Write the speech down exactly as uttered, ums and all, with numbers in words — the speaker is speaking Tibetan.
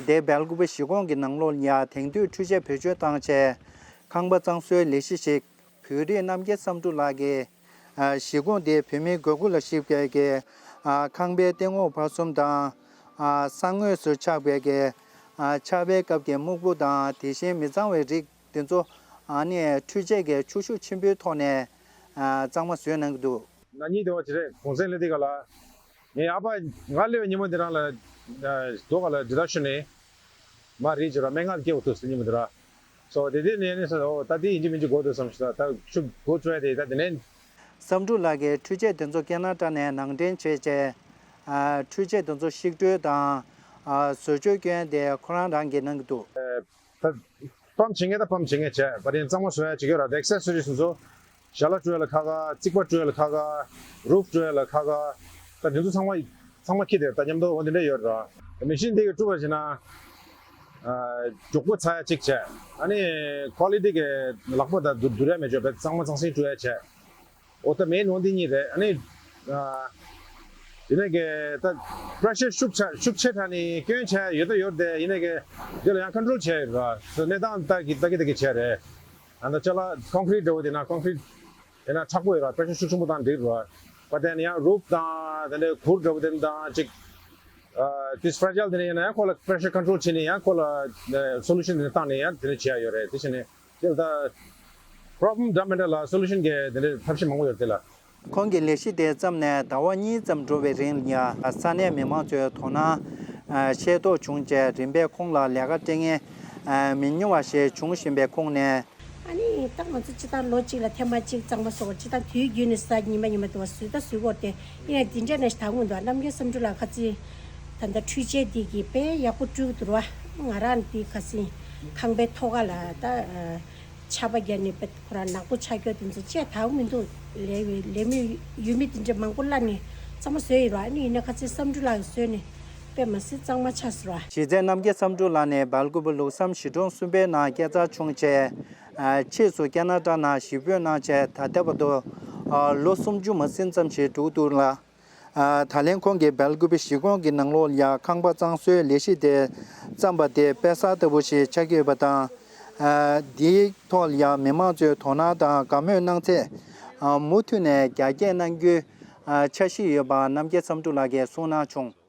དེ་སྦེལ་ཀོབ་གཞིས་ཁོངས་ཀྱི་ནང་ལོགས་ལ་ཡ་དེང་དུས་འཕྲུལ་ཆས་བེད་སྤྱོད་བཏང་བྱས་ཁང་པ་གཙང་བཟོའི་ལས་གཞི་ཞིག་བོད་རིགས་རྣམ་རྒྱལ་བསམ་འགྲུབ་ལགས་ཀྱིས། ཨ། གཞིས་ཁོངས་དེའི་བོད་མིའི་དགོས་མཁོ་ལ་གཞིགས་པའི་གི། ཨ། ཁང་པའི་སྟེང་འོག་བར་གསུམ་དང་། ཨ། ས་ངོས་སུ་ཆགས་པའི་གི། ཨ། ཆར་པའི་སྐབས་ཀྱི་སྨུག་པོ་དང་དེ་བཞིན་མི་གཙང་བའི་རིགས་དེ་ཚོ། ཨ་ནི་འཕྲུལ་ཆས་ཀྱི་ཆུ་ཤུགས་ཆེན་པོའི་ཐོག་ནས། ཨ། གཙང་མ་བཟོས་གནང་གི་འདུག་ན་ནིང་དེ་བ་ཅི་རེད། གུང་སེང་ལ་དེ་ག་ལ། ངས་ཨ་ཕ་ང་སླེབས་པའི་ཉིན་མོ་དེ་རང་ལ། ཨ། རྡོ་ག་ལ་འདི་ལྟར་ཤུ་ནས། མ་རེད་ཅེས་ར་སྨྲེ་སྔགས་སྐྱེ་བ་ཐུག་སོང་ཉིན་མོ་དེ་ར། སོ་དེ་དུས་ནས་ནི་སོ་ད་དེ་ཡིན་གཅིག་མིན་གཅིག་དགོས་འདུག་བསམ་ཞིག་ད་ད་ཤུགས་དགོས་བཅོས་དེ་ད་དེ་ནས། བསམ་འགྲུབ་ལགས་ཀྱིས་འཕྲུལ་ཆས་དེ་ཚོ་ཀེ་ན་ཌ་ནས་ནང་འདྲེན་བྱས་རྗེས། ཨ། འཕྲུལ་ཆས་དེ་ཚོ་བཤིག་སྤྲོད་དང་། ཨ། བཟོ་བཅོས་སྐྱོན་དེ་ཁོ་རང་རང་གིས་གནང་གི་འདུག་ད་པམ་བྱེད་མཁན་ད་པམ་བྱེད་མཁན་བྱས་པ་རེད། གཙང་མ་བཟོ་ཡ་བྱེད་ཀྱི་ཡོད་ར། ད་ཨེག་སེ་སོ་རི་སི་ཚོ། ཞལ་ལག་བཀྲུ་ཡ་ལ་ཁ་ཁ། རྩིག་པ་བཀྲུ་ཡ་ལ་ཁ་ཁ། རུབ་བཀྲུ་ཡ་ལ་ཁ་ཁ། ད་དེ་ཚོ་ཚང་མ་ཚང་མ་ཁྱི་དེ་ད་མཉམ་དུ་འོ་དེ་འདྲ་ཡོད་ར། མེ་ཤིན་དེ་གི་བཀྲུ་བ་བྱེད་ན། ཨ། མགྱོགས་པོ་ཚར་ཡ་གཅིག་བྱས། ཨ་ནི་ཀོ་ལི་ཊི་གི་ལག་པ་ད་བསྡུར་བསྡུར་ཡ་མེད་ཆོག་པས་གཙང་མ་གཙང་སིང་བཀྲུ་ཡ་བྱས། འོ་ད་མེད་ནོ་འདི་གཉིས་རེད། ཨ་ནི། ཨ། ཡིན་ནའི་གི་ད་པེ་རེ་ཤར་ཤུགས་ཆེ་ཤུགས་ཆེ་དྲགས་ནས་སྐྱོན་བྱས་ཡོད་ད་ཡོད་དེ་ཡིན་ནའི་གི་འདི་ལ་ཡང་ཀོན་ཊོལ་བྱས་ཡོད་ར། སོ་གནས་སྟངས་ལྟ་གི་ལྟ་གི་ལྟ་གི་བྱས་རེད། ཨ་ད་ཅ་ལག་ཀོན་ཀི་རིཊ་འདྲ་བོ་དེ་ན་ཀོན་ཀི་རིཊ་དེ་ན་མཁྲེགས་པོ་ཡོད་ར། པེ་རེ་ཤར་ཤུགས་ཆེན་པོ་བཏང་འགྲིག་ར། པ་དེ་ནས་ཡང་རུབ་དང་དེ་འདྲའི་གུར་འདྲ་བོ་དེ་དང་ཅིག་ཨ། དེ་ཕྲ་ཇལ་དེ་ནས་ཡིན་ན་ཡང་ཁོ་ལ་པེ་རེ་ཤར་ཀོན་ཊོལ་བྱས་ནས་ཡང་ཁོ་ལ་སོ་ལུ་ཤན་དེ་ནས་བཏང་ནས་ཡང་དེ་ནས་བྱེད་ཡ་ཡོད་རེད། དེ་བྱས་ནས་དེ་ལ་ད་པོ་རོབ་ལེམ་འདྲ་མི་འདྲ་ལ་སོ་ལུ་ཤན་གྱི་དེ་འདྲའི་ཐབས་ཤེས་མང་པོ་ཡོད་དེ་ལ། ཁོང་གིས་ལས་གཞི་དེ་བརྩམས་ནས་ཟླ་བ་གཉིས་ཙམ་འགྲོ་བའི་རིང་ལ་ཡང་ས་གནས་མི་མང་ཚོའི་དོ་སྣང་ཤེས་རྟོགས་བྱུང་རྗེས་རིམ་པས་ཁོང་ལ་ལས་ཀ་སྤྲད་མཁན་མི་ཉུང་བ་ཞིག་བྱུང་བཞིན་པའི་ཁོངས་ནས། ཨ་ནི་ད་ང་ཚོ་སྤྱིར་བཏང་ལོ་གཅིག་ལ་ཐེངས་མ་གཅིག་གཙང་མ་བཟོ་དགོས། སྤྱིར་བཏང་དུས་རྒྱུན་ནས་ཟ་ཉི་མ་ཉི་མ་དུ་བ་བཟོས་ད་བཟོས་དགོས་ཏེ་ཡིན་ན་འདི་འདྲ་ནས་ད་སྔོན་དུ་རྣམ་རྒྱལ་བསམ་འགྲུབ་ལགས་ཁ་རྩིས་ད་ལྟ་འཕྲུལ་ཆས་འདི་གི་དཔེ་ཡག་པོ་སྤྲུལ་འདུག་ར། ང་རང་འདི་ཁ་སང་ཁང་པའི་ཐོག་ཁ་ལ་ད་ཆར་པ་བརྒྱབ་ནས་དཔེ་ཁོ་རང་ནག་པོ་ཆགས་རྒྱུ་དེ་ཚོ་བཅས་ད་མི་འདུག་ལས་ལས་མི་ཡུལ་མི་དེ་འདྲ་མང་པོ་གླ་ནས་གཙང་མ་བཟོས་ཡོད་ར། ཨ་ནི་ཡིན་ན་ཁ་རྩིས་བསམ་འགྲུབ་ལགས་ཀྱིས་བཟོས་ནས་དཔེ་མ་སྲིད་གཙང་མ་ཆགས་སོང་ར། གཞི་རྩའི་རྣམ་རྒྱལ་བསམ་འགྲུབ་ལགས་ནི་སྦེལ་ཀོབ་ལུགས་བསམ་གཞིས་གྲོང་གསུམ་པའི་ནང་སྐྱེས་འཚར་བྱུང་རྗེས། ཕྱིས་སུ་ཀེ་ན་ཌ་ནང་གཞིས་སྤོས་གནང་བྱས་ད་ལྟ་བར་དུ་ལོ་སུམ་ཅུ་མ་ཟིན་ཙམ་ཞིག་འགྲོ་འདུག་ལ། ད་ལན་ཁོང་གིས་སྦེལ་ཀོབ་གཞིས་ཁོངས་ཀྱི་ནང་ལོགས་ལ་ཡ་ཁང་པ་གཙང་བཟོའི་ལས་གཞི་དེ་བརྩམས་པ་དེ་དཔེ་གསར་ལྟ་བུ་ཞིག་ཆགས་ཀྱི་ཡོད་པ་དང་། འདིའི་ཐོག་ལ་ཡ་མི་མང་ཚོས་དོ་སྣང་དང་དགའ་མོས་གནང་ཚད་མུ་མཐུད་ནས་རྒྱ་སྐྱེད་གནང་རྒྱུའི་འཆར་གཞི་ཡོད་པ་རྣམ་རྒྱལ་བསམ་འགྲུབ་ལགས་ཀྱིས་གསུངས་གནང་བྱུང་།